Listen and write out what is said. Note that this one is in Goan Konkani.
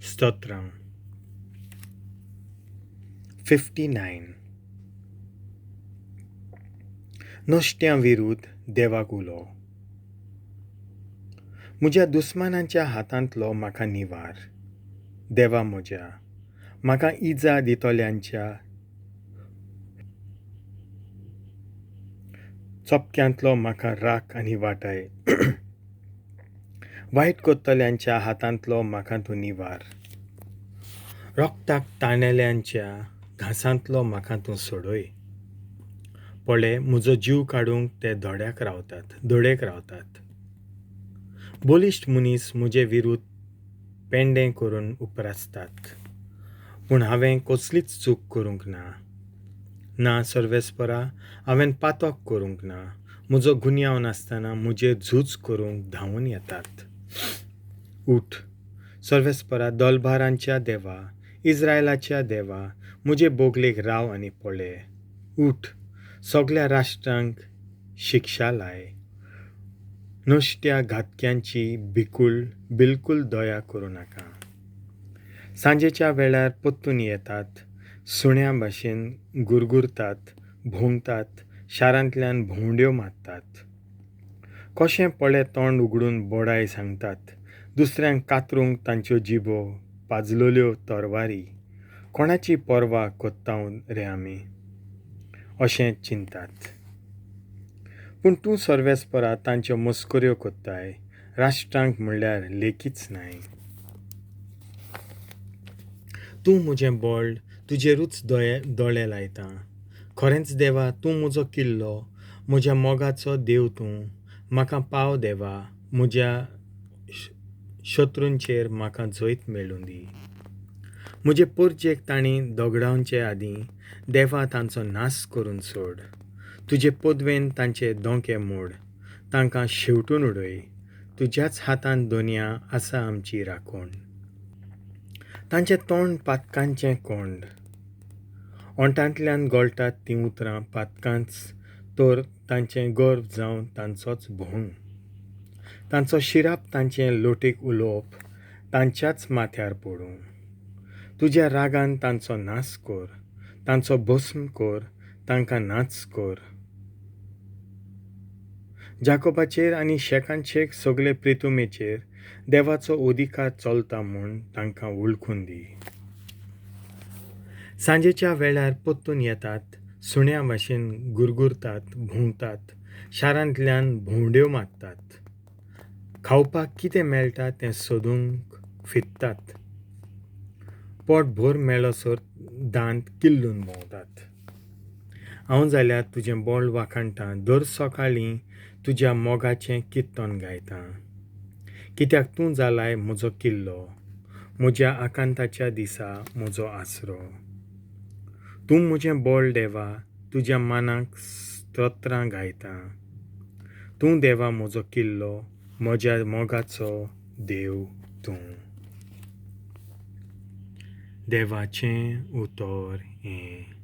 स्तोत्रां. 59. नश्ट्यां विरुद्ध देवाक उलो. म्हज्या दुस्मानांच्या हातांतलो म्हाका निवार. देवा म्हज्या, म्हाका इजा दितल्यांच्या चपक्यांतलो म्हाका राख आनी वाटाय. वायट करतल्यांच्या हातांतलो म्हाका तूं निवार. रोगताक ताणेल्यांच्या घांसांतलो म्हाका तूं सोडय. पळय, म्हजो जीव काडूंक ते धड्याक रावतात, धडेक रावतात. बलिश्ट मनीस म्हजे विरुद्ध पेंडें करून उपरासतात, पूण हांवें कसलीच चूक करूंक ना. ना सर्वेस्परा, हांवें पातक करूंक ना. म्हजो गुन्यांव नासतना म्हजेर झूज करूंक धांवून येतात. उठ सर्वेस्परा, दलभारांच्या देवा, इस्रायलाच्या देवा, म्हजे बोगलेक राव आनी पळय. उठ, सगल्या राष्ट्रांक शिक्षा लाय. नश्ट्या घातक्यांची बिकूल बिलकूल दया करूं नाका. सांजेच्या वेळार परतून येतात, सुण्या भाशेन गुरगुरतात, भोंवतात, शारांतल्यान भोंवड्यो मारतात. कशें पळय तोंड उगडून बडाय सांगतात, दुसऱ्यांक कातरूंक तांच्यो जिबो पाजलेल्यो तरवारी. कोणाची पर्वा करता रे आमी, अशें चिंतात. पूण तूं सर्वेस्परा तांच्यो मस्कऱ्यो करताय, राष्ट्रांक म्हणल्यार लेखीच नाय. तूं म्हजें बळ, तुजेरूच दोळे लायता. खरेंच देवा, तूं म्हजो किल्लो, म्हज्या मोगाचो देव तूं. म्हाका पाव देवा, म्हज्या शत्रूंचेर म्हाका जैत मेळूं दी. म्हजे परजेक तांणी दगडावचे आदीं देवा तांचो नाश करून सोड. तुजे पदवेन तांचे दोंके मोड, तांकां शेवटून उडय. तुज्याच हातान दोनया आसा आमची राखण. तांचें तोंड पातकांचें कोंड, ओंठांतल्यान गळटात तीं उतरां पातकांच, तर तांचें गर्व जावन तांचोच भोंग. तांचो शिराप तांचें लोटीक उलोवप तांच्याच माथ्यार पडूं. तुज्या रागान तांचो नाश कर, तांचो भस्म कर, तांकां नाच कर. जाकोबाचेर आनी शेकान शेक सगळे प्रितुमेचेर देवाचो अधिकार चलता म्हूण तांकां वळखून दी. सांजेच्या वेळार परतून येतात, सुण्या भाशेन गुरगुरतात, भोंवतात, शारांतल्यान भोंवड्यो मारतात. खावपाक कितें मेळटा तें सोदूंक फिरतात. पोट भर मेळसर दांत किल्लून भोंवतात. हांव जाल्यार तुजें बळ वाखाणटां, दर सकाळीं तुज्या मोगाचें किर्तन गायतां. कित्याक तूं जालाय म्हजो किल्लो, म्हज्या आकांताच्या दिसा म्हजो आसरो. तूं म्हजें बळ देवा, तुज्या मानाक स्तोत्रां गायतां. तूं देवा म्हजो किल्लो, म्हज्या मोगाचो देव तूं. देवाचें उतर हें.